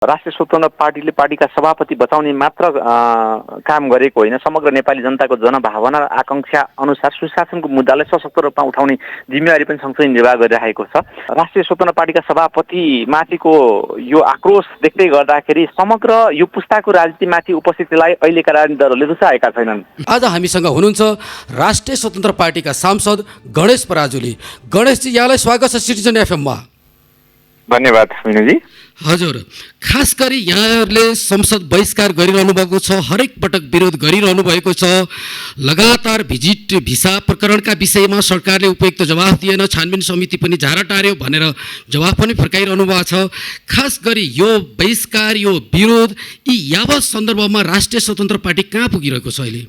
राष्ट्रिय स्वतन्त्र पार्टीले पार्टीका सभापति बचाउने मात्र काम गरेको होइन, समग्र नेपाली जनताको जनभावना र आकांक्षा अनुसार सुशासनको मुद्दालाई सशक्त रूपमा उठाउने जिम्मेवारी पनि सँगसँगै निर्वाह गरिरहेको छ। राष्ट्रिय स्वतन्त्र पार्टीका सभापति माथिको यो आक्रोश देख्दै गर्दाखेरि समग्र यो पुस्ताको राजनीतिमाथि उपस्थितिलाई अहिलेका राजनीतिक दलहरूले रुचाएका छैनन्। आज हामीसँग हुनुहुन्छ राष्ट्रिय स्वतन्त्र पार्टीका सांसद गणेश पराजुली। गणेशजी, यहाँलाई स्वागत छ सिटिजन एफएममा। धन्यवाद मिनुजी। हजुर, खास गरी यहाँहरूले संसद बहिष्कार गरिरहनु भएको छ, हरेक पटक विरोध गरिरहनु भएको छ। लगातार भिजिट भिसा प्रकरणका विषयमा सरकारले उपयुक्त जवाफ दिएन, छानबिन समिति पनि झारा टार्यो भनेर जवाफ पनि फर्काइरहनु भएको छ। खास गरी यो बहिष्कार, यो विरोध, यी यावत सन्दर्भमा राष्ट्रिय स्वतन्त्र पार्टी कहाँ पुगिरहेको छ अहिले?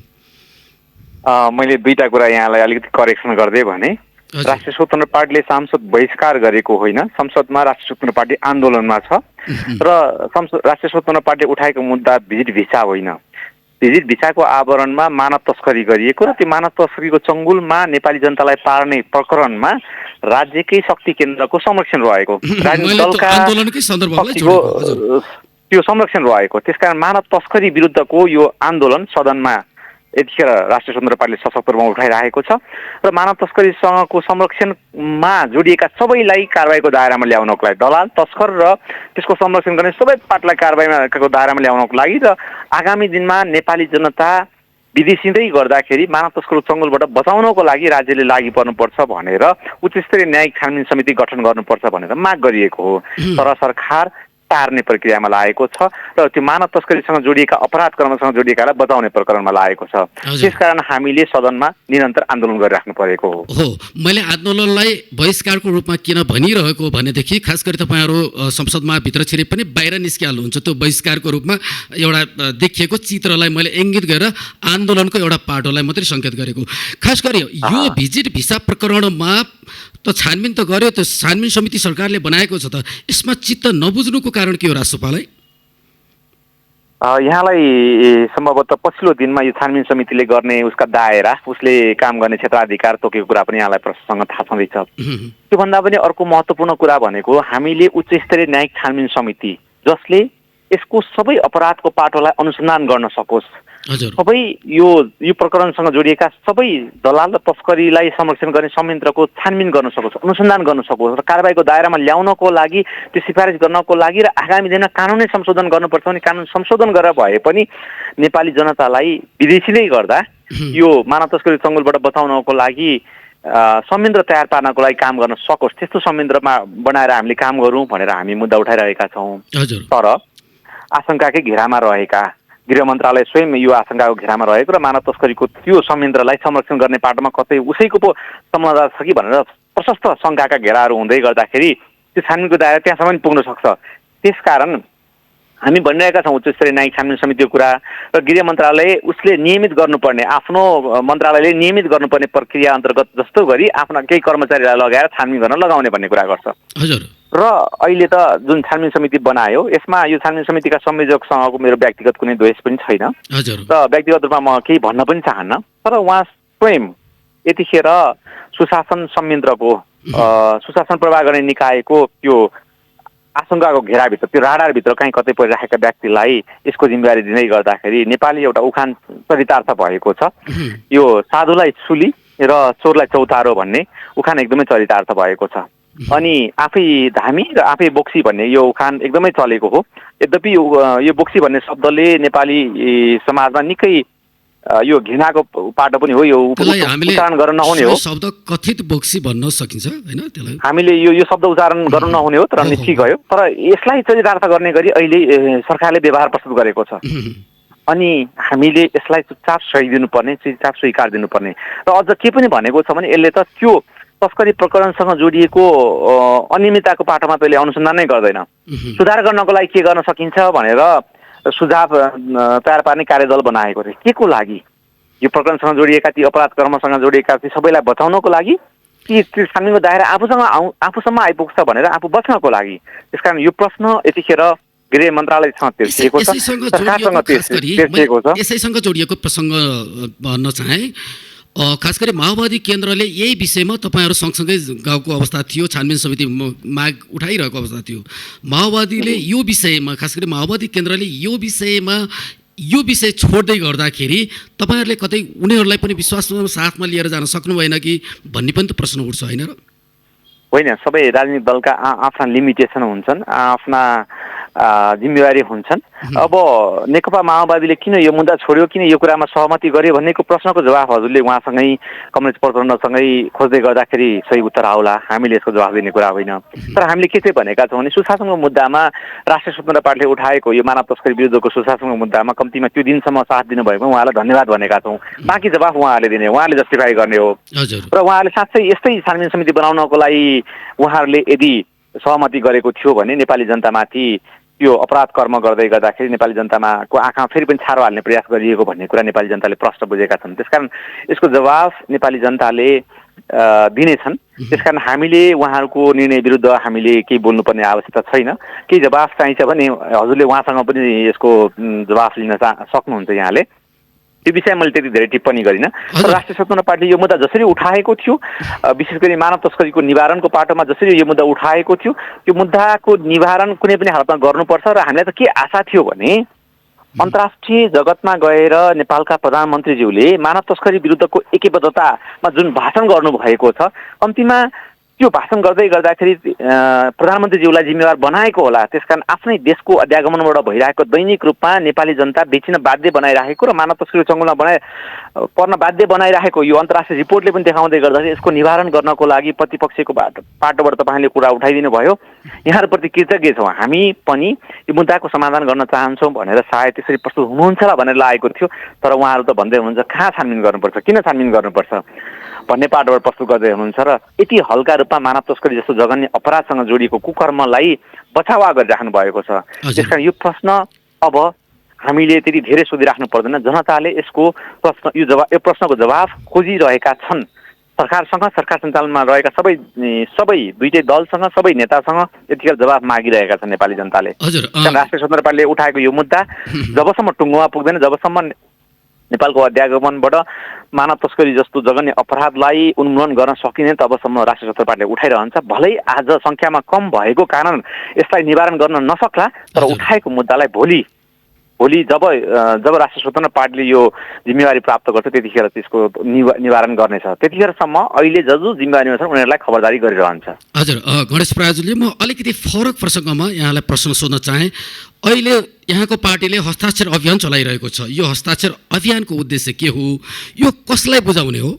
मैले दुईटा कुरा यहाँलाई अलिकति करेक्सन गर्दै भने, राष्ट्रिय स्वतन्त्र पार्टीले सांसद बहिष्कार गरेको होइन, संसदमा राष्ट्रिय स्वतन्त्र पार्टी आन्दोलनमा छ र राष्ट्रिय स्वतन्त्र पार्टीले उठाएको मुद्दा भिजिट भिसा होइन। भिजिट भिसाको आवरणमा मानव तस्करी गरिएको र त्यो मानव तस्करीको चङ्गुलमा नेपाली जनतालाई पार्ने प्रकरणमा राज्यकै शक्ति केन्द्रको संरक्षण रहेको, राजनीतिक दलका त्यो संरक्षण रहेको। त्यसकारण मानव तस्करी विरुद्धको यो आन्दोलन सदनमा यतिखेर राष्ट्रिय स्वतन्त्र पार्टीले सशक्त रूपमा उठाइरहेको छ र मानव तस्करीसँगको संरक्षणमा जोडिएका सबैलाई कारबाहीको दायरामा ल्याउनको लागि, दलाल, तस्कर र त्यसको संरक्षण गर्ने सबै पार्टीलाई कारबाहीको दायरामा ल्याउनको लागि र आगामी दिनमा नेपाली जनता विदेशिँदै गर्दाखेरि मानव तस्करको चङ्गुलबाट बचाउनको लागि राज्यले लागि पर्नुपर्छ भनेर उच्च स्तरीय न्यायिक छानबिन समिति गठन गर्नुपर्छ भनेर माग गरिएको हो। तर सरकार टार्ने प्रक्रियामा लागेको छ र त्यो मानव तस्करीसँग जोडिएका अपराध कर्मसँग जोडिएकालाई बचाउने प्रकरणमा लागेको छ। त्यसकारण हामीले सदनमा निरन्तर आन्दोलन गरिराख्नु परेको हो। मैले आन्दोलनलाई बहिष्कारको रूपमा किन भनिरहेको भनेदेखि खास गरी तपाईँहरू संसदमा भित्र छिरे पनि बाहिर निस्किहाल्नुहुन्छ, त्यो बहिष्कारको रूपमा एउटा देखिएको चित्रलाई मैले इङ्गित गरेर आन्दोलनको एउटा पाटोलाई मात्रै सङ्केत गरेको। खास गरी यो भिजिट भिसा प्रकरणमा त छानबिन त गर्यो, त्यो छानबिन समिति सरकारले बनाएको छ, त यसमा चित्त नबुझ्नुको कारण के हो राष्ट्रपाललाई? यहाँलाई सम्भवतः पछिल्लो दिनमा यो छानबिन समितिले गर्ने उसका दायरा, उसले काम गर्ने क्षेत्राधिकार तोकेको कुरा पनि यहाँलाई प्रश्नसँग थाहा छँदैछ। त्योभन्दा पनि अर्को महत्त्वपूर्ण कुरा भनेको हामीले उच्च स्तरीय न्यायिक छानबिन समिति जसले यसको सबै अपराधको पाटोलाई अनुसन्धान गर्न सकोस्, सबै यो प्रकरणसँग जोडिएका सबै दलाल र तस्करीलाई संरक्षण गर्ने संयन्त्रको छानबिन गर्न सकोस्, अनुसन्धान गर्न सकोस् र कारबाहीको दायरामा ल्याउनको लागि, त्यो सिफारिस गर्नको लागि र आगामी दिनमा कानुनै संशोधन गर्नुपर्छ भने कानुन संशोधन गरेर भए पनि नेपाली जनतालाई विदेशीले गर्दा यो मानव तस्करी चङ्गुलबाट बचाउनको लागि संयन्त्र तयार पार्नको लागि काम गर्न सकोस्, त्यस्तो संयन्त्रमा बनाएर हामीले काम गरौँ भनेर हामी मुद्दा उठाइरहेका छौँ। तर आशंकाकै घेरामा रहेका, गृह मन्त्रालय स्वयं यो आशंकाको घेरामा रहेको र मानव तस्करीको त्यो संयन्त्रलाई संरक्षण गर्ने पाटोमा कतै उसैको पो संलग्नता छ कि भनेर प्रशस्त शङ्काका घेराहरू हुँदै गर्दाखेरि त्यो छानबिनको दायरा त्यहाँसम्म पुग्न सक्छ। त्यसकारण हामी भनिरहेका छौँ उच्च स्तरीय न्यायिक छानबिन समितिको कुरा र गृह मन्त्रालय उसले नियमित गर्नुपर्ने, आफ्नो मन्त्रालयले नियमित गर्नुपर्ने प्रक्रिया अन्तर्गत जस्तो गरी आफ्ना केही कर्मचारीलाई लगाएर छानबिन गर्न लगाउने भन्ने कुरा गर्छ। र अहिले त जुन छानबिन समिति बनायो यसमा यो छानबिन समितिका संयोजकसँगको मेरो व्यक्तिगत कुनै द्वेष पनि छैन र व्यक्तिगत रूपमा म केही भन्न पनि चाहन्न, तर उहाँ स्वयं यतिखेर सुशासन संयन्त्रको सुशासन प्रवाह गर्ने निकायको त्यो आशंकाको घेराभित्र, त्यो राडारभित्र कहीँ कतै परिराखेका व्यक्तिलाई यसको जिम्मेवारी दिँदै गर्दाखेरि नेपाली एउटा उखान चरितार्थ भएको छ। यो साधुलाई सुली र चोरलाई चौतारो भन्ने उखान एकदमै चरितार्थ भएको छ। अनि आफै धामी र आफै बोक्सी भन्ने यो उखान एकदमै चलेको हो। यद्यपि यो बोक्सी भन्ने शब्दले नेपाली समाजमा निकै यो घृणाको पाटो पनि हो, यो उच्चारण गर्न नहुने हो। शब्द कथित बोक्सी भन्न सकिन्छ हैन, त्यसलाई हामीले यो शब्द उच्चारण गर्न नहुने हो, तर निश्चित गयो। तर यसलाई चरितार्थ गर्ने गरी अहिले सरकारले व्यवहार प्रस्तुत गरेको छ अनि हामीले यसलाई चुपचाप सही दिनुपर्ने, चुपचाप स्वीकार दिनुपर्ने। र अझ के पनि भनेको छ भने यसले त त्यो तस्करी प्रकरणसँग जोडिएको अनियमितताको पाटोमा त यसले अनुसन्धान नै गर्दैन, सुधार गर्नको लागि के गर्न सकिन्छ भनेर सुझाव तयार पार्ने कार्यदल बनाएको थियो। के को लागि? यो प्रकरणसँग जोडिएका ती अपराध कर्मसँग जोडिएका ती सबैलाई बचाउनको लागि कि छानबिनको दायरा आफूसम्म आइपुग्छ भनेर आफू बच्नको लागि? त्यसकारण यो प्रश्न यतिखेर गृह मन्त्रालयसँग तिर्सिएको छ, सरकारसँग तिर्सिएको छ। यसैसँग जोडिएको प्रसङ्ग भन्न चाहे खास गरी माओवादी केन्द्रले यही विषयमा तपाईँहरू सँगसँगै गाउँको अवस्था थियो, छानबिन समिति माग उठाइरहेको अवस्था थियो। माओवादीले यो विषयमा, खास गरी माओवादी केन्द्रले यो विषय छोड्दै गर्दाखेरि तपाईँहरूले कतै उनीहरूलाई पनि विश्वासमा साथमा लिएर जान सक्नु भएन कि भन्ने पनि त प्रश्न उठ्छ, होइन र? होइन, सबै राजनीतिक दलका आफ्ना लिमिटेसन हुन्छन्, आफ्ना जिम्मेवारी हुन्छन्। अब नेकपा माओवादीले किन यो मुद्दा छोड्यो, किन यो कुरामा सहमति गर्यो भन्नेको प्रश्नको जवाफ हजुरले उहाँसँगै कमरेड प्रचण्डसँगै खोज्दै गर्दाखेरि सही उत्तर आउला। हामीले यसको जवाफ दिने कुरा होइन। तर हामीले के चाहिँ भनेका छौँ भने सुशासनको मुद्दामा राष्ट्रिय स्वतन्त्र पार्टीले उठाएको यो मानव तस्करी विरुद्धको सुशासनको मुद्दामा कम्तीमा त्यो दिनसम्म साथ दिनुभएको उहाँलाई धन्यवाद भनेका छौँ। बाँकी जवाफ उहाँहरूले दिने, उहाँले जस्टिफाई गर्ने हो। र उहाँहरूले साँच्चै यस्तै छानबिन समिति बनाउनको लागि उहाँहरूले यदि सहमति गरेको थियो भने नेपाली जनतामाथि यो अपराध कर्म गर्दै गर्दाखेरि नेपाली जनताको आँखामा फेरि पनि छारो हाल्ने प्रयास गरिएको भन्ने कुरा नेपाली जनताले प्रश्न बुझेका छन्। त्यसकारण यसको जवाफ नेपाली जनताले दिनेछन्। त्यसकारण हामीले उहाँहरूको निर्णय विरुद्ध हामीले केही बोल्नुपर्ने आवश्यकता छैन। केही जवाफ चाहिन्छ भने हजुरले उहाँसँग पनि यसको जवाफ लिन सक्नुहुन्छ। यहाँले त्यो विषय मैले त्यति धेरै टिप्पणी गरिनँ। राष्ट्रिय स्वतन्त्र पार्टीले यो मुद्दा जसरी उठाएको थियो, विशेष गरी मानव तस्करीको निवारणको पाटोमा जसरी यो मुद्दा उठाएको थियो, त्यो मुद्दाको निवारण कुनै पनि हालतमा गर्नुपर्छ। र हामीलाई त के आशा थियो भने अन्तर्राष्ट्रिय जगतमा गएर नेपालका प्रधानमन्त्रीज्यूले मानव तस्करी विरुद्धको एकबद्धतामा जुन भाषण गर्नुभएको छ, कम्तीमा त्यो भाषण गर्दै गर्दाखेरि प्रधानमन्त्रीज्यूलाई जिम्मेवार बनाएको होला। त्यसकारण आफ्नै देशको अध्यागमनबाट भइरहेको दैनिक रूपमा नेपाली जनता बेचिन बाध्य बनाइरहेको र मानव तस्करी चङ्गुलमा पर्न बाध्य बनाइरहेको यो अन्तर्राष्ट्रिय रिपोर्टले पनि देखाउँदै गर्दाखेरि यसको निवारण गर्नको लागि प्रतिपक्षको पाटोबाट तपाईँले कुरा उठाइदिनु भयो। यहाँहरूप्रति कृतज्ञ छौँ। हामी पनि यो मुद्दाको समाधान गर्न चाहन्छौँ भनेर सायद त्यसरी प्रस्तुत हुनुहुन्छ होला भनेर लागेको थियो। तर उहाँहरू त भन्दै हुनुहुन्छ कहाँ छानबिन गर्नुपर्छ, किन छानबिन गर्नुपर्छ भन्ने पाटोबाट प्रस्तुत गर्दै हुनुहुन्छ। र यति हल्का रूपमा मानव तस्करी जस्तो जघन्य अपराधसँग जोडिएको कुकर्मलाई बचावा गरिराख्नु भएको छ। त्यसकारण यो प्रश्न अब हामीले त्यति धेरै सोधिराख्नु पर्दैन। जनताले यसको यो प्रश्नको जवाफ खोजिरहेका छन्। सरकारसँग, सरकार सञ्चालनमा रहेका सबै दुईटै दलसँग, सबै नेतासँग यतिखेर जवाफ मागिरहेका छन् नेपाली जनताले। राष्ट्रिय स्वतन्त्र पार्टीले उठाएको यो मुद्दा जबसम्म टुङ्गोमा पुग्दैन, जबसम्म नेपालको अध्यागमनबाट मानव तस्करी जस्तो जघन्य अपराधलाई उन्मूलन गर्न सकिने तबसम्म राष्ट्रिय स्वतन्त्र पार्टीले उठाइरहन्छ। भलै आज सङ्ख्यामा कम भएको कारण यसलाई निवारण गर्न नसक्ला, तर उठाएको मुद्दालाई भोलि जब राष्ट्रिय स्वतन्त्र पार्टीले यो जिम्मेवारी प्राप्त गर्छ त्यतिखेर त्यसको निवारण गर्नेछ। त्यतिखेरसम्म अहिले जो जिम्मेवारीमा छन् उनीहरूलाई खबरदारी गरिरहन्छ। हजुर, गणेश पराजुली, म अलिकति फरक प्रसङ्गमा यहाँलाई प्रश्न सोध्न चाहेँ। अहिले यहाँको पार्टीले हस्ताक्षर अभियान चलाइरहेको छ। यो हस्ताक्षर अभियानको उद्देश्य के हो? यो कसलाई बुझाउने हो?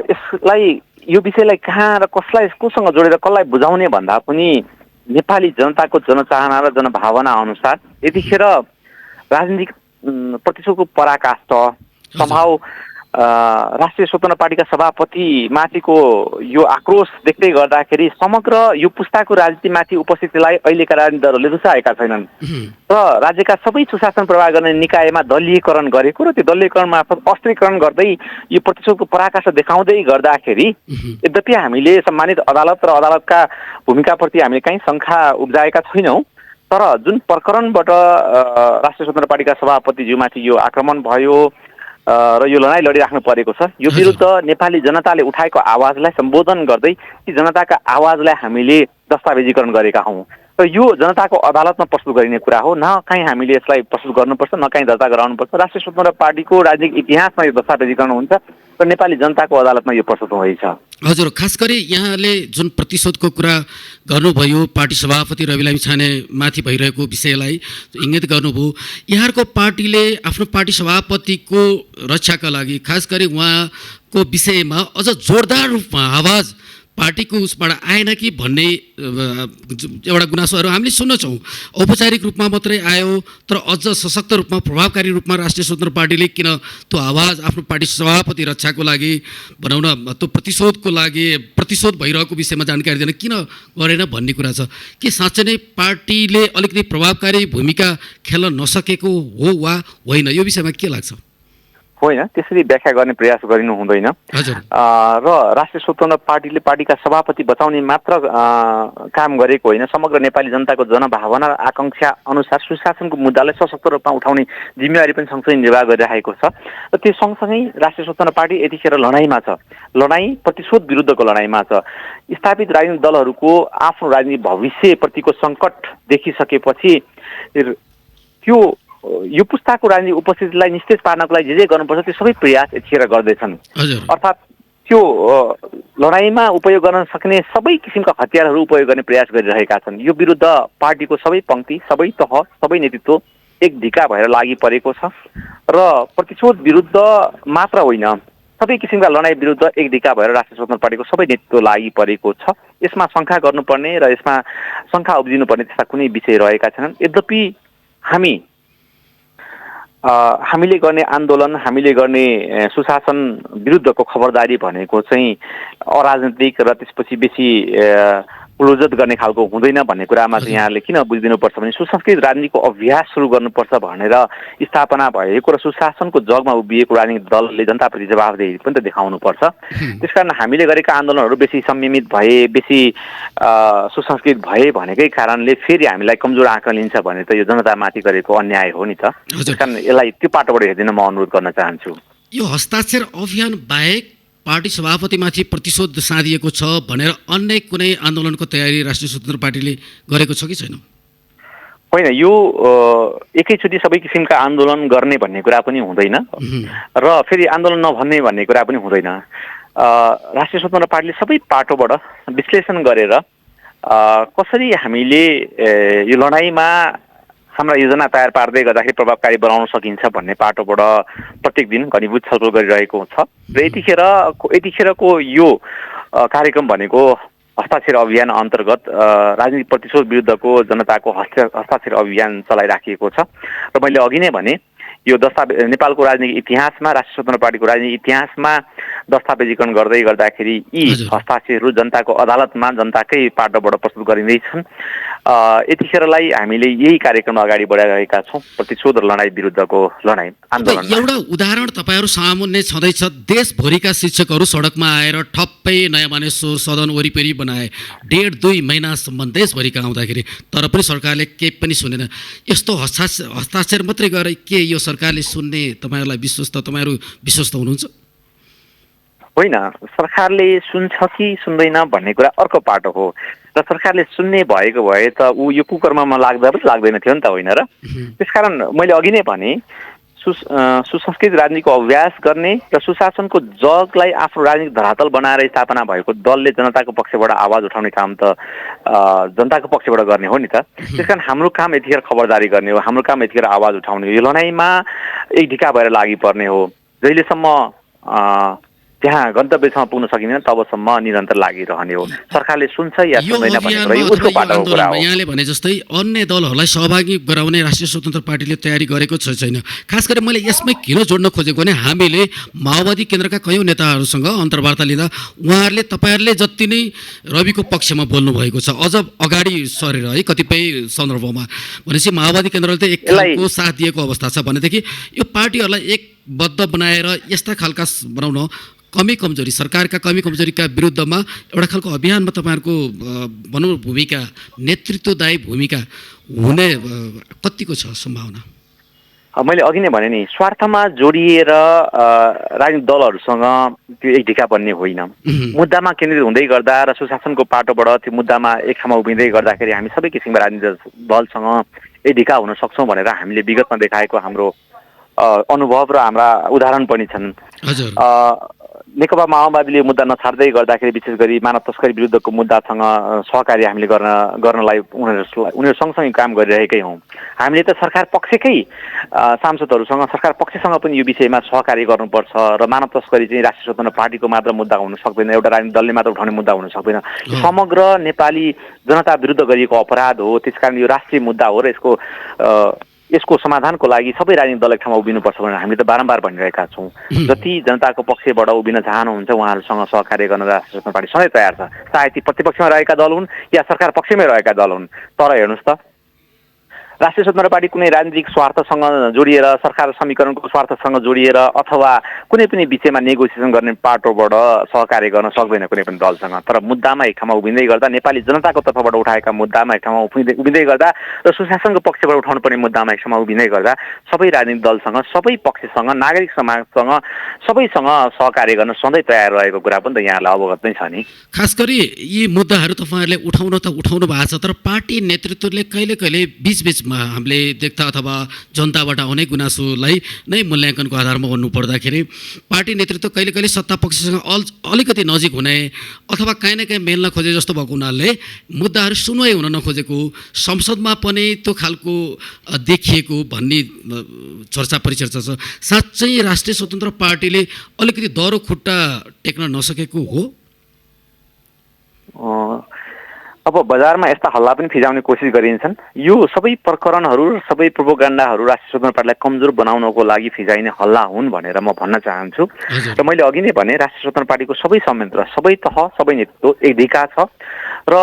यसलाई, यो विषयलाई कहाँ र कसलाई, कोसँग जोडेर कसलाई बुझाउने भन्दा पनि नेपाली जनताको जनचाहना र जनभावना अनुसार यतिखेर राजनीतिक प्रतिशोधको पराकाष्ठ सम्भाव राष्ट्रिय स्वतन्त्र पार्टीका सभापति माथिको यो आक्रोश देख्दै गर्दाखेरि समग्र यो पुस्ताको राजनीतिमाथि उपस्थितिलाई अहिलेका राजनीतिक दलहरूले रुचाएका छैनन्। र राज्यका सबै सुशासन प्रवाह गर्ने निकायमा दलीयकरण गरेको र त्यो दलीयकरण मार्फत अस्त्रीकरण गर्दै यो प्रतिशोधको पराकाष्ठ देखाउँदै गर्दाखेरि यद्यपि हामीले सम्मानित अदालत र अदालतका भूमिकाप्रति हामीले कहीँ शङ्का उब्जाएका छैनौँ। तर जुन प्रकरणबाट राष्ट्रिय स्वतन्त्र पार्टीका सभापतिज्यूमाथि यो आक्रमण भयो र यो लडाइँ लडिराख्नु परेको छ, यो विरुद्ध नेपाली जनताले उठाएको आवाजलाई सम्बोधन गर्दै ती जनताका आवाजलाई हामीले दस्तावेजीकरण गरेका हौँ। र यो जनताको अदालतमा प्रस्तुत गरिने कुरा हो। न कहीँ हामीले यसलाई प्रस्तुत गर्नुपर्छ, न कहीँ दर्ता गराउनुपर्छ। राष्ट्रिय स्वतन्त्र पार्टीको राजनीतिक इतिहासमा यो दस्तावेजीकरण हुन्छ र नेपाली जनताको अदालतमा यो प्रस्तुत हुँदैछ। हजुर, खास गरी यहाँले जुन प्रतिशोधको कुरा गर्नुभयो, पार्टी सभापति रवि लामिछाने माथि भइरहेको विषयलाई इङ्गित गर्नुभयो, यहाँहरूको पार्टीले आफ्नो पार्टी सभापतिको रक्षाका लागि खास गरी उहाँको विषयमा अझ जोरदार रूपमा आवाज पार्टीको उसबाट आएन कि भन्ने एउटा गुनासोहरू हामीले सुन्नेछौँ। औपचारिक रूपमा मात्रै आयो, तर अझ सशक्त रूपमा, प्रभावकारी रूपमा राष्ट्रिय स्वतन्त्र पार्टीले किन त्यो आवाज आफ्नो पार्टी सभापति रक्षाको लागि बनाउन, त्यो प्रतिशोधको लागि, प्रतिशोध भइरहेको विषयमा जानकारी दिन किन गरेन भन्ने कुरा छ। के साँच्चै नै पार्टीले अलिकति प्रभावकारी भूमिका खेल्न नसकेको हो वा होइन? यो विषयमा के लाग्छ? होइन, त्यसरी व्याख्या गर्ने प्रयास गरिनु हुँदैन। हजुर। र राष्ट्रिय स्वतन्त्र पार्टीले पार्टीका सभापति बचाउने मात्र काम गरेको होइन, समग्र नेपाली जनताको जनभावना आकांक्षा अनुसार सुशासनको मुद्दालाई सशक्त रूपमा उठाउने जिम्मेवारी पनि सँगसँगै निर्वाह गरिरहेको छ। र त्यो सँगसँगै राष्ट्रिय स्वतन्त्र पार्टी यतिखेर लडाइँमा छ, लडाइँ प्रतिशोध विरुद्धको लडाइँमा छ। स्थापित राजनीतिक दलहरूको आफ्नो राजनीतिक भविष्यप्रतिको सङ्कट देखिसकेपछि त्यो यो पुस्ताको राजनीतिक उपस्थितिलाई निस्तेज पार्नको लागि जे गर्नुपर्छ त्यो सबै प्रयास यतिखेर गर्दैछन्। अर्थात् त्यो लडाइँमा उपयोग गर्न सक्ने सबै किसिमका हतियारहरू उपयोग गर्ने प्रयास गरिरहेका छन्। यो विरुद्ध पार्टीको सबै पङ्क्ति, सबै तह, सबै नेतृत्व एक ढिका भएर लागि परेको छ र प्रतिशोध विरुद्ध मात्र होइन, सबै किसिमका लडाइँ विरुद्ध एक ढिका भएर राष्ट्रिय स्वतन्त्र पार्टीको सबै नेतृत्व लागि परेको छ। यसमा शङ्का गर्नुपर्ने र यसमा शङ्का उब्जिनुपर्ने त्यस्ता कुनै विषय रहेका छैनन्। यद्यपि हामीले गर्ने आन्दोलन, हामीले गर्ने सुशासन विरुद्धको खबरदारी भनेको चाहिँ अराजनीतिक र त्यसपछि बेसी प्रोजत गर्ने खालको हुँदैन भन्ने कुरामा चाहिँ यहाँले किन बुझिदिनुपर्छ भने सुसंस्कृत राजनीतिको अभ्यास सुरु गर्नुपर्छ भनेर स्थापना भएको र सुशासनको जगमा उभिएको राजनीतिक दलले जनताप्रति जवाफदेही पनि त देखाउनुपर्छ। त्यसकारण हामीले गरेका आन्दोलनहरू बेसी संयमित भए, बेसी सुसंस्कृत भए भनेकै कारणले फेरि हामीलाई कमजोर आँखा लिन्छ भने त यो जनतामाथि गरेको अन्याय हो नि त। त्यसकारण यसलाई त्यो पाटोबाट हेर्दिन म अनुरोध गर्न चाहन्छु। यो हस्ताक्षर अभियान बाहेक पार्टी सभापतिमाथि प्रतिशोध साधिएको छ भनेर अन्य कुनै आन्दोलनको तयारी राष्ट्रिय स्वतन्त्र पार्टीले गरेको छ कि छैन? होइन, यो एकैचोटि सबै किसिमका आन्दोलन गर्ने भन्ने कुरा पनि हुँदैन र फेरि आन्दोलन नभन्ने भन्ने कुरा पनि हुँदैन। राष्ट्रिय स्वतन्त्र पार्टीले सबै पाटोबाट विश्लेषण गरेर कसरी हामीले यो लडाइँमा हाम्रा योजना तयार पार्दै गर्दाखेरि प्रभावकारी बनाउन सकिन्छ भन्ने पाटोबाट प्रत्येक दिन घनीभूत छलफल गरिरहेको छ। र यतिखेरको यो कार्यक्रम भनेको हस्ताक्षर अभियान अन्तर्गत राजनीतिक प्रतिशोध विरुद्धको जनताको हस्ताक्षर अभियान चलाइराखिएको छ। र मैले अघि नै भने यो नेपालको राजनीतिक इतिहासमा, राष्ट्रिय स्वतन्त्र पार्टीको राजनीतिक इतिहासमा दस्तावेजीकरण गर्दै गर्दाखेरि यी हस्ताक्षरहरू जनताको अदालतमा जनताकै पाटोबाट प्रस्तुत गरिँदैछन्। यतिखेरलाई हामीले यही कार्यक्रम अगाडि बढाइरहेका छौँ, प्रतिशोध र लडाइँ विरुद्धको लडाइँ आन्दोलन। एउटा उदाहरण तपाईँहरू सामुन्ने छँदैछ, देशभरिका शिक्षकहरू सडकमा आएर ठप्पै नयाँ मानेश्वर सदन वरिपरि बनाए, 1.5-2 महिनासम्म देशभरिका आउँदाखेरि, तर पनि सरकारले केही पनि सुनेन। यस्तो हस्ताक्षर मात्रै गरे के यो सरकारले सुन्ने तपाईँहरूलाई तपाईँहरू विश्वस्त हुनुहुन्छ? होइन, सरकारले सुन्छ कि सुन्दैन भन्ने कुरा अर्को पाटो हो। र सरकारले सुन्ने भएको भए त यो कुकर्ममा लाग्दा पनि लाग्दैन थियो नि त, होइन र? त्यसकारण मैले अघि नै भने सुसंस्कृत राजनीतिको अभ्यास गर्ने र सुशासनको जगलाई आफ्नो राजनीतिक धरातल बनाएर स्थापना भएको दलले जनताको पक्षबाट आवाज उठाउने काम त जनताको पक्षबाट गर्ने हो नि त। त्यसकारण हाम्रो काम यतिखेर खबरदारी गर्ने हो, हाम्रो काम यतिखेर आवाज उठाउने हो। यो लडाइँमा एक ढिका भएर लागि पर्ने हो। जहिलेसम्म त्यहाँ गन्तव्यसम्म पुग्न सकिँदैन तबसम्म निरन्तर लागिरहने हो। सरकारले सुन्छ या सुन्दैन भन्ने कुरा उसको पाटोको कुरा हो। यहाँले भने जस्तै अन्य दलहरूलाई सहभागी गराउने राष्ट्रिय स्वतन्त्र पार्टीले तयारी गरेको छैन। खास गरी मैले यसमै किन जोड्न खोजेको भने हामीले माओवादी केन्द्रका कयौँ नेताहरूसँग अन्तर्वार्ता लिँदा उहाँहरूले तपाईँहरूले जति नै रविको पक्षमा बोल्नु भएको छ, अझ अगाडि सरेर है कतिपय सन्दर्भमा भनेपछि माओवादी केन्द्रले त एक खालको साथ दिएको अवस्था छ भनेदेखि यो पार्टीहरूलाई एकबद्ध बनाएर यस्ता खालका बनाउन कमी कमजोरी, सरकारका कमी कमजोरीका विरुद्धमा एउटा खालको अभियानमा तपाईँहरूको भनौँ भूमिका, नेतृत्वदायी भूमिका हुने कतिको छ सम्भावना? मैले अघि नै भने नि, स्वार्थमा जोडिएर राजनीतिक दलहरूसँग त्यो एक ढिका बन्ने होइन। मुद्दामा केन्द्रित हुँदै गर्दा र सुशासनको पाटोबाट त्यो मुद्दामा एक ठाउँमा उभिँदै गर्दाखेरि हामी सबै किसिमका राजनीतिक दलसँग एक ढिका हुन सक्छौँ भनेर हामीले विगतमा देखाएको हाम्रो अनुभव र हाम्रा उदाहरण पनि छन्। नेकपा माओवादीले मुद्दा नछाड्दै गर्दाखेरि विशेष गरी मानव तस्करी विरुद्धको मुद्दासँग सहकार्य हामीले गर्नलाई उनीहरू सँगसँगै काम गरिरहेकै हौँ। हामीले त सरकार पक्षकै सांसदहरूसँग, सरकार पक्षसँग पनि यो विषयमा सहकार्य गर्नुपर्छ र मानव तस्करी चाहिँ राष्ट्रिय स्वतन्त्र पार्टीको मात्र मुद्दा हुन सक्दैन, एउटा राजनीतिक दलले मात्र उठाउने मुद्दा हुन सक्दैन। समग्र नेपाली जनता विरुद्ध गरिएको अपराध हो। त्यसकारण यो राष्ट्रिय मुद्दा हो र यसको समाधानको लागि सबै राजनीतिक दल एक ठाउँमा उभिनुपर्छ भनेर हामीले त बारम्बार भनिरहेका छौँ। जति जनताको पक्षबाट उभिन चाहनुहुन्छ उहाँहरूसँग सहकार्य गर्न राष्ट्रिय स्वतन्त्र पार्टी सधैँ तयार छ। चाहे ती प्रतिपक्षमा रहेका दल हुन् या सरकार पक्षमै रहेका दल हुन्। तर हेर्नुहोस् त, राष्ट्रिय स्वतन्त्र पार्टी कुनै राजनीतिक स्वार्थसँग जोडिएर सरकार समीकरणको स्वार्थसँग जोडिएर अथवा कुनै पनि विषयमा नेगोसिएसन गर्ने पाटोबाट सहकार्य गर्न सक्दैन कुनै पनि दलसँग। तर मुद्दामा एक ठाउँमा उभिँदै गर्दा, नेपाली जनताको तर्फबाट उठाएका मुद्दामा एक ठाउँमा उभिँदै गर्दा र सुशासनको पक्षबाट उठाउनु पर्ने मुद्दामा एक ठाउँमा उभिँदै गर्दा सबै राजनीतिक दलसँग, सबै पक्षसँग, नागरिक समाजसँग, सबैसँग सहकार्य गर्न सधैँ तयार रहेको कुरा पनि त यहाँलाई अवगत नै छ नि। खास गरी यी मुद्दाहरू तपाईँहरूले उठाउनु भएको छ, तर पार्टी नेतृत्वले कहिले कहिले बीचबीचमा हामीले देख्दा अथवा जनताबाट आउने गुनासोलाई नै मूल्याङ्कनको आधारमा भन्नु पर्दाखेरि पार्टी नेतृत्व कहिले कहिले सत्ता पक्षसँग अलिकति नजिक हुने अथवा काहीँ न काहीँ मेल्न खोजे जस्तो भएको हुनाले मुद्दाहरू सुनवाई हुन नखोजेको, संसदमा पनि त्यो खालको देखिएको भन्ने चर्चा परिचर्चा छ। साँच्चै राष्ट्रिय स्वतन्त्र पार्टीले अलिकति दह्रो खुट्टा टेक्न नसकेको हो? अब बजारमा यस्ता हल्ला पनि फिजाउने कोसिस गरिन्छन्। यो सबै प्रकरणहरू र सबै प्रोपोगन्डाहरू राष्ट्रिय स्वतन्त्र पार्टीलाई कमजोर बनाउनको लागि फिजाइने हल्ला हुन् भनेर म भन्न चाहन्छु। र मैले अघि नै भने राष्ट्रिय स्वतन्त्र पार्टीको सबै संयन्त्र, सबै तह, सबै नेतृत्व एक धिका छ र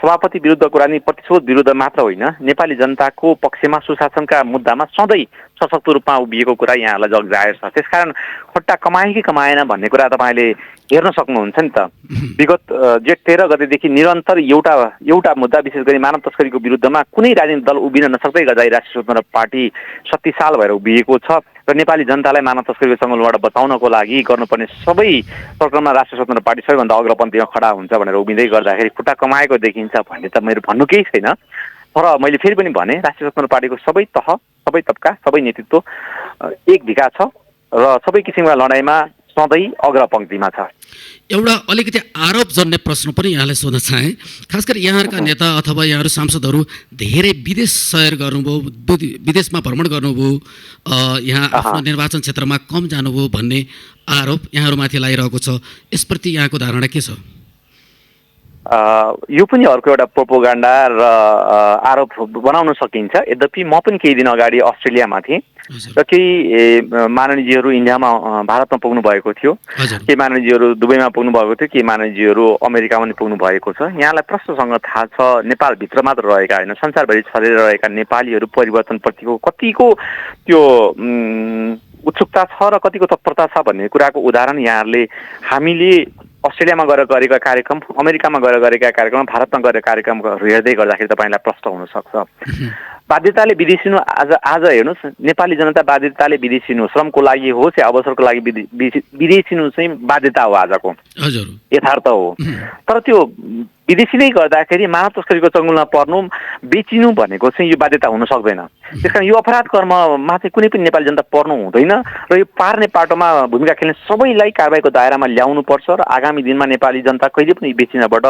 सभापति विरुद्धको राजनीति प्रतिशोध विरुद्ध मात्र होइन, नेपाली जनताको पक्षमा सुशासनका मुद्दामा सधैँ सशक्त रूपमा उभिएको कुरा यहाँलाई जग जाहेर छ। त्यसकारण खुट्टा कमाए कि कमाएन भन्ने कुरा तपाईँले हेर्न सक्नुहुन्छ नि त। विगत जेठ 13 गतेदेखि निरन्तर एउटा मुद्दा, विशेष गरी मानव तस्करीको विरुद्धमा कुनै राजनीतिक दल उभिन नसक्दै गर्दा राष्ट्रिय स्वतन्त्र पार्टी शक्तिशाल भएर उभिएको छ र नेपाली जनतालाई मानव तस्करीको चङ्गलबाट बचाउनको लागि गर्नुपर्ने सबै प्रकरणमा राष्ट्रिय स्वतन्त्र पार्टी सबैभन्दा अग्रपन्थीमा खडा हुन्छ भनेर उभिँदै गर्दाखेरि खुट्टा कमाएको देखिन्छ भन्ने त मेरो भन्नु केही छैन। तर मैले फेरि पनि भने राष्ट्रिय स्वतन्त्र पार्टीको सबै तह, सबै तबका, सबै नेतृत्व एक धिका छ र सबै किसिमका लडाइँमा सधैँ अग्रपङ्क्तिमा छ। एउटा अलिकति आरोपजन्य प्रश्न पनि यहाँलाई सोध्न चाहे। खास गरी यहाँहरूका नेता अथवा यहाँहरू सांसदहरू धेरै विदेश सैर गर्नुभयो, विदेशमा भ्रमण गर्नुभयो, यहाँ आफ्नो निर्वाचन क्षेत्रमा कम जानुभयो भन्ने आरोप यहाँहरूमाथि लागिरहेको छ। यसप्रति यहाँको धारणा के छ? यो पनि अर्को एउटा प्रोपोगन्डा र आरोप बनाउन सकिन्छ। यद्यपि म पनि केही दिन अगाडि अस्ट्रेलियामा थिएँ र केही माननीयजीहरू इन्डियामा, भारतमा पुग्नु भएको थियो, केही माननीयजीहरू दुबईमा पुग्नु भएको थियो, केही माननीयजीहरू अमेरिकामा पनि पुग्नु भएको छ। यहाँलाई प्रश्नसँग थाहा छ, नेपालभित्र मात्र रहेका होइन, संसारभरि छरेर रहेका नेपालीहरू परिवर्तनप्रतिको कतिको त्यो उत्सुकता छ र कतिको तत्परता छ भन्ने कुराको उदाहरण यहाँहरूले हामीले अस्ट्रेलियामा गएर गरेका कार्यक्रम, अमेरिकामा गएर गरेका कार्यक्रम, भारतमा गरेका कार्यक्रमहरू हेर्दै गर्दाखेरि तपाईँलाई प्रश्न हुनसक्छ। बाध्यताले विदेशिनु आज हेर्नुहोस्, नेपाली जनता बाध्यताले विदेशिनु, श्रमको लागि होस् या अवसरको लागि विदेशिनु चाहिँ बाध्यता हो आजको, यथार्थ हो। तर त्यो विदेशी नै गर्दाखेरि मानव तस्करीको चङ्गुलमा पर्नु, बेचिनु भनेको चाहिँ यो बाध्यता हुन सक्दैन। त्यसकारण यो अपराध कर्ममा चाहिँ कुनै पनि नेपाली जनता पर्नु हुँदैन र यो पार्ने पाटोमा भूमिका खेल्ने सबैलाई कारबाहीको दायरामा ल्याउनुपर्छ र आगामी दिनमा नेपाली जनता कहिले पनि बेचिनबाट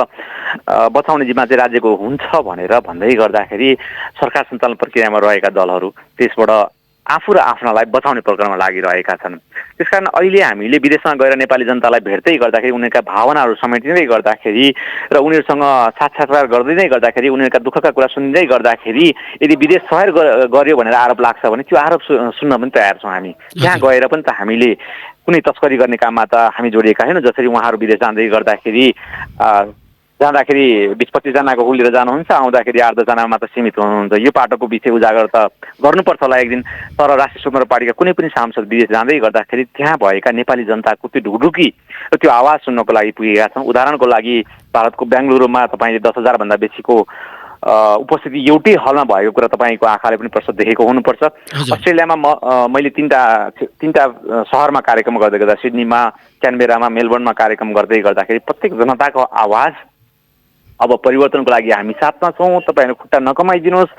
बचाउने जिम्मा चाहिँ राज्यको हुन्छ भनेर भन्दै गर्दाखेरि सरकार सञ्चालन प्रक्रियामा रहेका दलहरू त्यसबाट आफू र आफ्नालाई बचाउने प्रक्रियामा लागिरहेका छन्। त्यसकारण अहिले हामीले विदेशमा गएर नेपाली जनतालाई भेट्दै गर्दाखेरि, उनीहरूका भावनाहरू समेटिँदै गर्दाखेरि र उनीहरूसँग साक्षात्कार गर्दै गर्दाखेरि, उनीहरूका दुःखका कुरा सुनिँदै गर्दाखेरि यदि विदेश सहर गर्यो भनेर आरोप लाग्छ भने त्यो आरोप सुन्न पनि तयार छौँ हामी। त्यहाँ गएर पनि त हामीले कुनै तस्करी गर्ने काममा त हामी जोडिएका छैनौँ। जसरी उहाँहरू विदेश जाँदै गर्दाखेरि जाँदाखेरि 20-25 जनाको हुलिएर जानुहुन्छ, आउँदाखेरि 8-10 जनामा मात्र सीमित हुनुहुन्छ। यो पाटोको विषय उजागर त गर्नुपर्छ होला एक दिन। तर राष्ट्रिय स्वतन्त्र पार्टीका कुनै पनि सांसद विदेश जाँदै गर्दाखेरि त्यहाँ भएका नेपाली जनताको त्यो ढुकढुकी र त्यो आवाज सुन्नको लागि पुगेका छौँ। उदाहरणको लागि भारतको बेङ्गलुरुमा तपाईँले 10,000 भन्दा बेसीको उपस्थिति एउटै हलमा भएको कुरा तपाईँको आँखाले पनि प्रस्तुत देखेको हुनुपर्छ। अस्ट्रेलियामा मैले तीनटा सहरमा कार्यक्रम गर्दै गर्दा, सिडनीमा, क्यानबेरामा, मेलबर्नमा कार्यक्रम गर्दै गर्दाखेरि प्रत्येक जनताको आवाज अब परिवर्तनको लागि हामी साथमा छौँ, तपाईँहरू खुट्टा नकमाइदिनुहोस्,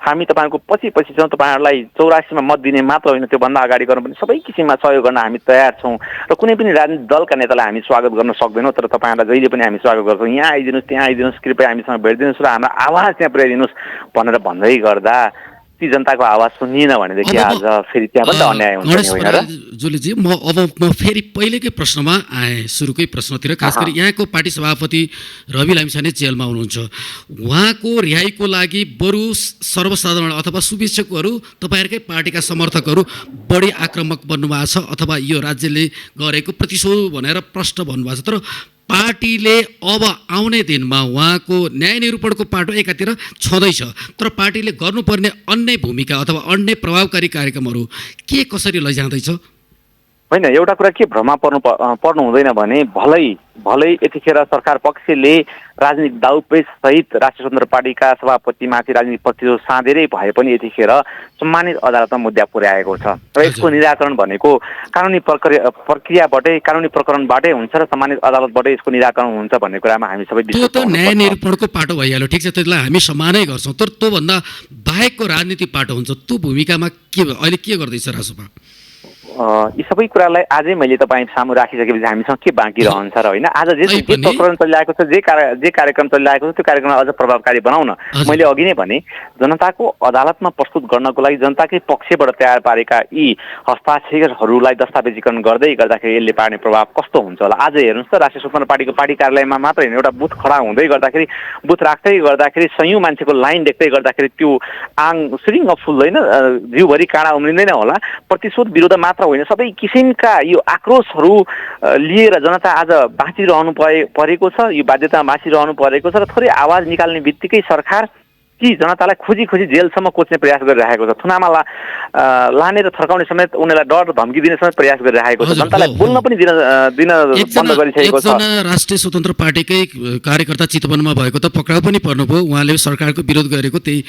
हामी तपाईँहरूको पछि छौँ, तपाईँहरूलाई 84मा मत दिने मात्र होइन, त्योभन्दा अगाडि गर्नु पनि सबै किसिममा सहयोग गर्न हामी तयार छौँ र कुनै पनि राजनीतिक दलका नेतालाई हामी स्वागत गर्न सक्दैनौँ। तर तपाईँहरूलाई जहिले पनि हामी स्वागत गर्छौँ, यहाँ आइदिनुहोस्, त्यहाँ आइदिनुहोस्, कृपया हामीसँग भेटिदिनुहोस् र हाम्रो आवाज त्यहाँ पुर्याइदिनुहोस् भनेर भन्दै गर्दा ती जनताको आवाज सुनिएन भनेदेखि आज फेरि त्यहाँ पनि त अन्याय हुन्छ। जोलीजी, म फेरि पहिलेकै प्रश्नमा आएँ, सुरुकै प्रश्नतिर। खास गरी यहाँको पार्टी सभापति रवि लामिछाने जेलमा हुनुहुन्छ। उहाँको रिहाईको लागि बरु सर्वसाधारण अथवा शुभेच्छकहरू, तपाईँहरूकै पार्टीका समर्थकहरू बढी आक्रामक बन्नुभएको छ अथवा यो राज्यले गरेको प्रतिशोध भनेर प्रश्न भन्नुभएको छ। तर पार्टीले अब आउने दिनमा उहाँको न्याय निरूपणको पाटो एकातिर छँदैछ, तर पार्टीले गर्नुपर्ने अन्य भूमिका अथवा अन्य प्रभावकारी कार्यक्रमहरू के कसरी लैजाँदैछ? होइन, एउटा कुरा के भ्रमा पर्नु हुँदैन भने भलै यतिखेर सरकार पक्षले राजनीतिक दाउपेच सहित राष्ट्रिय स्वतन्त्र पार्टीका सभापतिमाथि राजनीतिक पक्षले साँधेरै भए पनि यतिखेर सम्मानित अदालतमा मुद्दा पुर्याएको छ र यसको निराकरण भनेको कानुनी प्रक्रियाबाटै, कानुनी प्रकरणबाटै हुन्छ र सम्मानित अदालतबाटै यसको निराकरण हुन्छ भन्ने कुरामा हामी सबै त्यो त न्याय निरूपणको पाटो भइहाल्यो, ठिक छ, त्यसलाई हामी सम्मानै गर्छौँ, तर त्योभन्दा बाहेकको राजनीतिक पाटो हुन्छ, त्यो भूमिकामा के अहिले के गर्दैछ रासोपा? यी सबै कुरालाई आजै मैले तपाईँ सामु राखिसकेपछि हामीसँग के बाँकी रहन्छ र होइन, आज जे प्रकरण चलिरहेको छ, जे कार्यक्रम चलिरहेको छ त्यो कार्यक्रमलाई अझ प्रभावकारी बनाउन मैले अघि नै भने जनताको अदालतमा प्रस्तुत गर्नको लागि जनताकै पक्षबाट तयार पारेका यी हस्ताक्षरहरूलाई दस्तावेजीकरण गर्दाखेरि यसले पार्ने प्रभाव कस्तो हुन्छ होला। आज हेर्नुहोस् त, राष्ट्रिय स्वतन्त्र पार्टीको पार्टी कार्यालयमा मात्र होइन, एउटा बुथ खडा हुँदै गर्दाखेरि, बुथ राख्दै गर्दाखेरि सयौँ मान्छेको लाइन देख्दै गर्दाखेरि त्यो आङ सिरिङ फुल्दैन, जिउभरि काँडा उम्रिँदैन होला। प्रतिशोध विरुद्ध मात्र होइन, सबै किसिमका यो आक्रोशहरू लिएर जनता आज बाँचिरहनु परेको छ, यो बाध्यता बाँचिरहनु परेको छ र थोरै आवाज निकाल्ने बित्तिकै सरकार कि जनतालाई खोजी जेलसम्म कोच्ने प्रयास गरिरहेको छ, थुनामा लाने र थर्काउने समेत उनीहरूलाई डर धम्की दिने समेत प्रयास गरिरहेको छ, जनतालाई बोल्न पनि दिन बन्द गरिसकेको छ। एकजना राष्ट्रिय स्वतन्त्र पार्टीकै कार्यकर्ता चितवनमा भएको त पक्राउ पनि पर्नुभयो, उहाँले सरकारको विरोध गरेको त्यही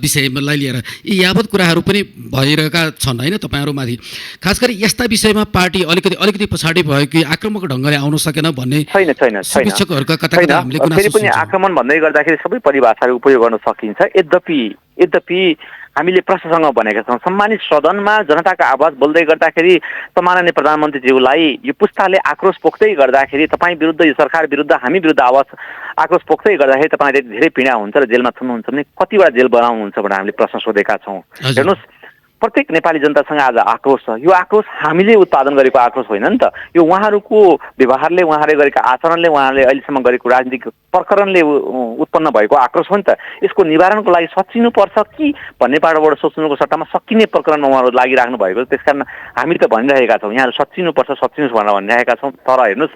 विषयलाई लिएर। यी यावत कुराहरू पनि भइरहेका छन् होइन तपाईँहरूमाथि, खास गरी यस्ता विषयमा पार्टी अलिकति पछाडि भयो कि आक्रामक ढङ्गले आउन सकेन भन्ने छैन समीक्षकहरूका कता हामीले फेरि पनि आक्रमण भन्दै गर्दाखेरि सबै परिभाषाहरू उपयोग गर्न सकिन्छ। यद्यपि हामीले प्रश्नसँग भनेका छौँ, सम्मानित सदनमा जनताका आवाज बोल्दै गर्दाखेरि माननीय प्रधानमन्त्रीज्यूलाई यो पुस्ताले आक्रोश पोख्दै गर्दाखेरि, तपाईँ विरुद्ध, यो सरकार विरुद्ध, हामी विरुद्ध आक्रोश पोख्दै गर्दाखेरि तपाईँले धेरै पीडा हुन्छ र जेलमा थुन्नुहुन्छ भने कतिवटा जेल बनाउनुहुन्छ भनेर हामीले प्रश्न सोधेका छौँ। हेर्नुहोस्, प्रत्येक नेपाली जनतासँग आज आक्रोश छ। यो आक्रोश हामीले उत्पादन गरेको आक्रोश होइन नि त, यो उहाँहरूको व्यवहारले, उहाँले गरेका आचरणले, उहाँले अहिलेसम्म गरेको राजनीतिक प्रकरणले उत्पन्न भएको आक्रोश हो नि त। यसको निवारणको लागि सचिनुपर्छ कि भन्ने पाटोबाट सोच्नुको सट्टामा सकिने प्रकरणमा उहाँहरू लागिराख्नु भएको, त्यसकारण हामी त भनिरहेका छौँ यहाँहरू सचिनुपर्छ भनेर भनिरहेका छौँ, तर हेर्नुहोस्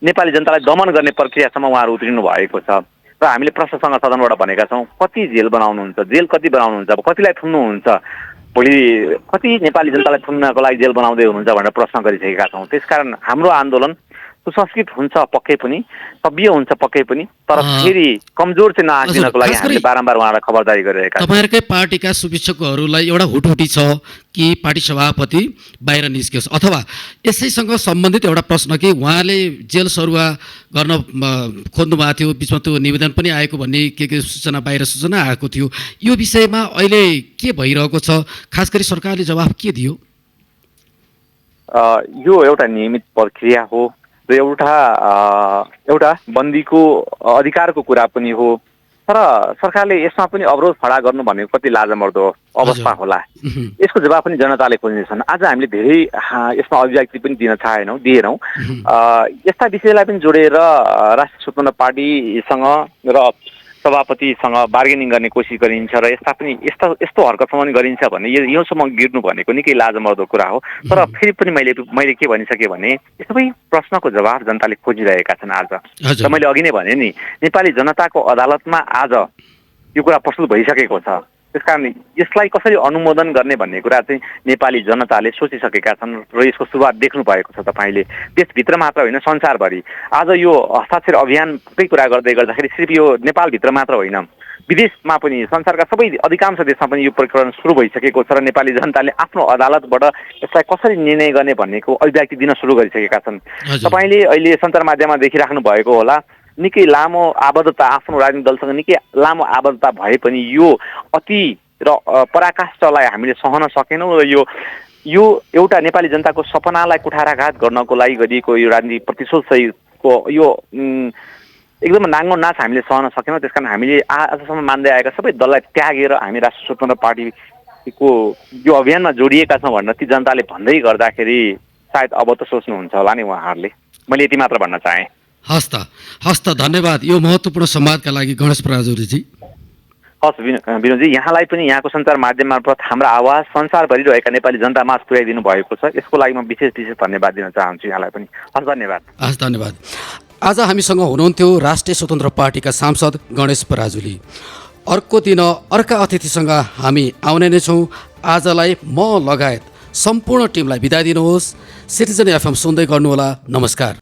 नेपाली जनतालाई दमन गर्ने प्रक्रियासम्म उहाँहरू उत्रिनु भएको छ र हामीले प्रश्नसँग सदनबाट भनेका छौँ, कति जेल बनाउनुहुन्छ, जेल कति बनाउनुहुन्छ, अब कतिलाई थुन्नुहुन्छ, भोलि कति नेपाली जनतालाई थुन्नको लागि जेल बनाउँदै हुनुहुन्छ भनेर प्रश्न गरिसकेका छौँ। त्यसकारण हाम्रो आन्दोलन सुसंस्कृत हुन्छ पक्कै पनि, सभ्य हुन्छ पक्कै पनि, तर फेरि कमजोर चाहिँ नआगिनको लागि हामीले बारम्बार उहाँलाई खबरदारी गरिरहेका छौँ। तपाईँहरूकै पार्टीका शुभेच्छकहरूलाई एउटा हुटहुटी छ कि पार्टी सभापति बाहिर निस्कियोस्, अथवा यसैसँग सम्बन्धित एउटा प्रश्न कि उहाँले जेल सरुवा गर्न खोज्नु भएको थियो, बिचमा त्यो निवेदन पनि आएको भन्ने के सूचना आएको थियो, यो विषयमा अहिले के भइरहेको छ, खास गरी सरकारले जवाफ के दियो? यो एउटा नियमित प्रक्रिया हो र एउटा बन्दीको अधिकारको कुरा पनि हो, तर सरकारले यसमा पनि अवरोध खडा गर्नु भनेको कति लाजमर्दो अवस्था होला। यसको जवाब पनि जनताले खोज्नेछन्। आज हामीले धेरै यसमा अभिव्यक्ति पनि दिएनौँ। यस्ता विषयलाई पनि जोडेर राष्ट्रिय स्वतन्त्र पार्टीसँग र सभापतिसँग बार्गेनिङ गर्ने कोसिस गरिन्छ र यस्तो हरकतसम्म पनि गरिन्छ भने योसम्म गिर्नु भनेको निकै लाजमर्दो कुरा हो। तर फेरि पनि मैले के भनिसकेँ भने सबै प्रश्नको जवाब जनताले खोजिरहेका छन् आज। र मैले अघि नै भने नि, नेपाली जनताको अदालतमा आज यो कुरा प्रस्तुत भइसकेको छ, त्यसकारण यसलाई कसरी अनुमोदन गर्ने भन्ने कुरा चाहिँ नेपाली जनताले सोचिसकेका छन् र यसको सुरुवात देख्नु भएको छ तपाईँले। देशभित्र मात्र होइन, संसारभरि आज यो हस्ताक्षर अभियानकै कुरा गर्दाखेरि सिर्फ यो नेपालभित्र मात्र होइन, विदेशमा पनि, संसारका सबै अधिकांश देशमा पनि यो प्रकरण सुरु भइसकेको छ र नेपाली जनताले आफ्नो अदालतबाट यसलाई कसरी निर्णय गर्ने भन्नेको अभिव्यक्ति दिन सुरु गरिसकेका छन्। तपाईँले अहिले सञ्चार माध्यममा देखिराख्नु भएको होला, निकै लामो आबद्धता, आफ्नो राजनीतिक दलसँग निकै लामो आबद्धता भए पनि यो अति र पराकाष्ठलाई हामीले सहन सकेनौँ र यो एउटा नेपाली जनताको सपनालाई कुठाराघात गर्नको लागि गरिएको यो राजनीतिक प्रतिशोध सहितको यो एकदम नाङ्गो नाच हामीले सहन सकेनौँ। त्यसकारण हामीले आजसम्म मान्दै आएका सबै दललाई त्यागेर हामी राष्ट्रिय स्वतन्त्र पार्टीको यो अभियानमा जोडिएका छौँ भनेर ती जनताले भन्दै गर्दाखेरि सायद अब त सोच्नुहुन्छ होला नि उहाँहरूले। मैले यति मात्र भन्न चाहेँ। हस्त धन्यवाद यो महत्त्वपूर्ण संवादका लागि गणेश पराजुलीजी। हस् विनोदजी, यहाँलाई पनि यहाँको सञ्चार माध्यम मार्फत हाम्रो आवाज संसारभरि रहेका नेपाली जनतामा पुर्याइदिनु भएको छ, यसको लागि म विशेष धन्यवाद दिन चाहन्छु यहाँलाई पनि। हस् धन्यवाद। आज हामीसँग हुनुहुन्थ्यो राष्ट्रिय स्वतन्त्र पार्टीका सांसद गणेश पराजुली। अर्को दिन अर्का अतिथिसँग हामी आउने नै छौँ। आजलाई म लगायत सम्पूर्ण टिमलाई बिदा दिनुहोस्। सिटिजन एफएम सुन्दै गर्नुहोला। नमस्कार।